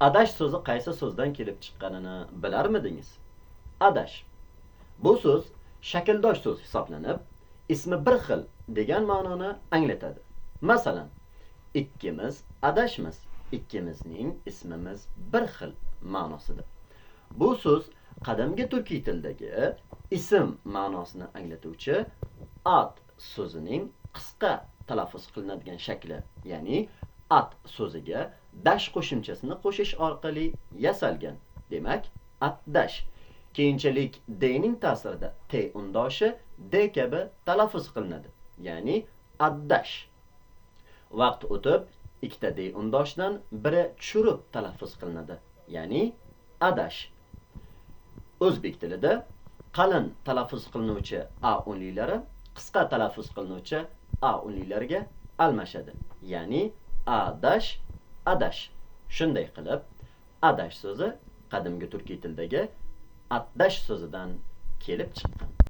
Adash so'zi qaysi so'zdan kelib chiqqanini bilarmidingiz? Adash. Bu so'z shakldosh so'z hisoblanib, ismi bir xil degan ma'noni anglatadi. Masalan, ikkimiz adashmiz, ikkimizning ismimiz bir xil ma'nosida. Bu so'z qadimgi turkiy tildagi ism ma'nosini anglatuvchi at so'zining qisqa talaffuz qilinadigan shakli, ya'ni at so'ziga dash qo'shimchasini qo'shish orqali yasalgan. Demak, atdash. Keyinchalik d ning ta'sirida t undoshi d kabi talaffuz qilinadi, ya'ni addash. Vaqt o'tib, ikkita d undoshidan biri tushirib talaffuz qilinadi, ya'ni adash. O'zbek tilida qalin talaffuz qilinuvchi a unlilari qisqa talaffuz qilinuvchi a unlilariga almashadi, ya'ni adash, adash. Shunday qilib, adash so'zi qadimgi turkiy tildagi atdash so'zidan kelib chiqqan.